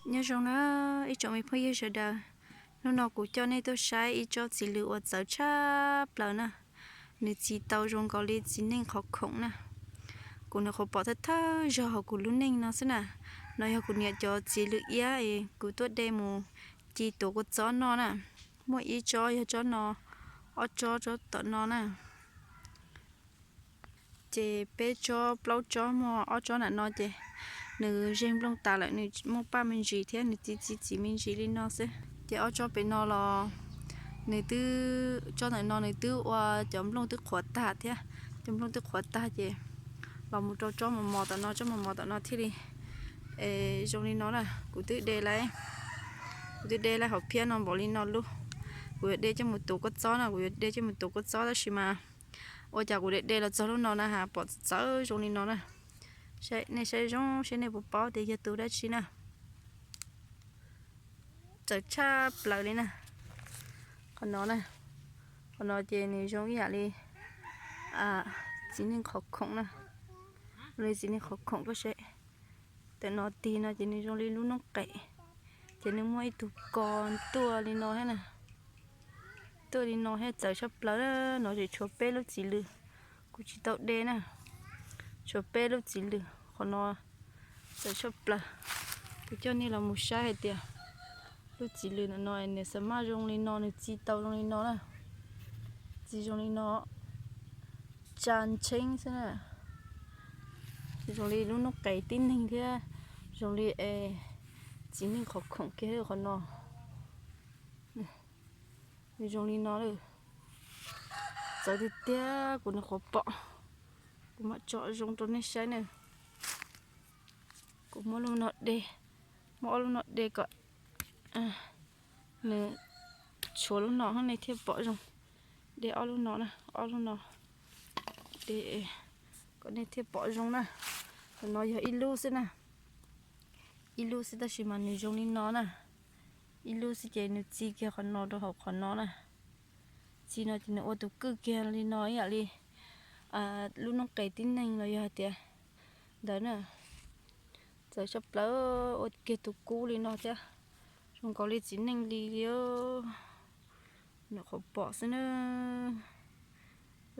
Nyob zoo na ib tsoom me phooj ywg sawv daws, hnub no kuv coj nej tuaj saib ib tsob txiv lws uas txawv tshaj plaws na. Nws txi tau zoo nkaus li txiv neej qhov khoom na. Kuv nyuam qhuav pom thawj thawj zaug hauv kuv lub neej no xwb na. No yog kuv niam cov txiv lws iab es kuv tuaj de mus ci tuav kua txob noj na. Muaj ib tsob yog tsob no, ob tsob tsob tom no na. Ces peb tsob plaub tsob muaj ob tsob nram no ces nws zeg nplooj tas lawm, nws muaj paj me ntsis thiab nws txi txi txiv me ntsis li no xwb. Ces ob tsob pem no los nws twb, tsob ntawm no nws twb ua cov nplooj twb qhuav tag thiab. Cov nplooj twb qhuav tag ces los mus rau tsob mos mos tom no, tsob mos mos tom no thiaj li zoo li no na. Kuv twb de lawm, kuv twb de lawm hauv phiab no npaum li no lub. Kuv yuav de coj mus tuav kua txob na, kuv yuav de coj mus tuav kua txob tab sis mas ua cas kuv de de los txog lub no na has pom txawv zoo li no na. Nej saib zoo seb nej puas paub tias yog tus dab tsi na. Txawv tshaj plaws li na. Qhov no na, qhov no ces nws zoo ib yam li txiv neej qhov khoom na. Li txiv neej qhov khoom koj saib. Tam no tig no ces nws zoo li lub noob qes, ces nws muaj ib tug ko tuaj li no thiab na. Tuaj li no thiab txawv tshaj plaws na. No ces tshuav peb lub txiv lws kuv tsis tau de na. Tshuav peb lub txiv lws qhov no txawv tshaj plaws. Kuv coj nej los mus saib hais tias lub txiv lws no no nws xa maj zoo li no, nws txi tau zoo li no na. Txi zoo li no, tsa ntsheeb xwb na. Zoo li lub noob qes tib neeg thiab zoo li txiv neej qhov khoom kiag qhov no. Nws zoo li no lawm. Txawv tiag tiag, kuv nyuam qhuav pom. Kuv mam tso zoo rau nej saib na. Kuv muab lub no de, muab ob lub no de kom nws tshuav lub no nej thiaj pom zoo. De ob lub no na, ob lub no de kom nej thiaj pom zoo na. Qhov no yog ib lub xwb na, ib lub xwb tab sis mas nws zoo li no na. Ib lub xwb ces nws txi kiag qhov no rau hauv qhov no na. Txi no ces nws ua tus kwj kiag li no ib yam li lub noob qes tib neeg los yog hais tias ntawd na. Txawv tshaj plaws, ua kiag tus kub li no thiab. Zoo nkaus li txiv neej li li. Nyuam qhuav pom xwb na.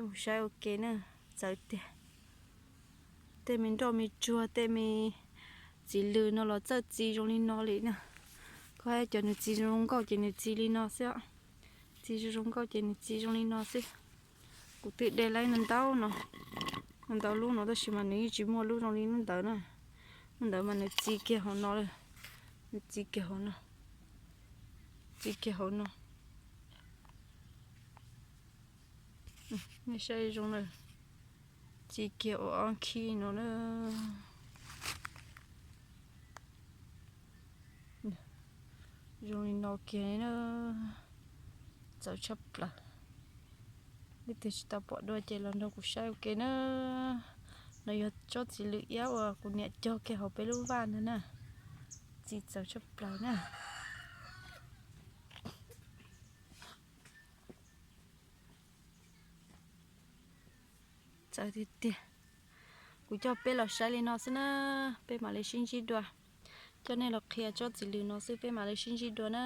Mus saib ua ke na. Txawv tiag. Tej me nroj me tsuag, tej me txiv lws no los txawj txi zoo li no li na. Koj hais cov nws txi zoo zoo nkauj ces nws txi li no xwb. Txi zoo zoo nkauj ces nws txi zoo li no xwb. Kuv twb de lawm ntau no, ntau lub no tab sis mas nws yeej tsis muaj lub zoo li lub ntawd na. Lub ntawd mas nws txi kiag hauv no lawm. Nws txi kiag hauv no. Txi kiag hauv no. Nej saib zoo na. Txi kiag ua ob khib no na. Zoo li no kiag li na. Txawv tshaj plaws. Leej twg tsis tau pom dua ces los nrog kuv saib ua ke na. No yog tsob txiv lws iab uas kuv niam cog kiag hauv peb lub vaj ntag na. Txi txawv tshaj plaws na. Txawv tiag tiag. Kuv coj peb los saib li no xwb na, peb mam li sib ntsib dua. Coj nej los qhia tsob txiv lws no xwb, peb mam li sib ntsib dua na.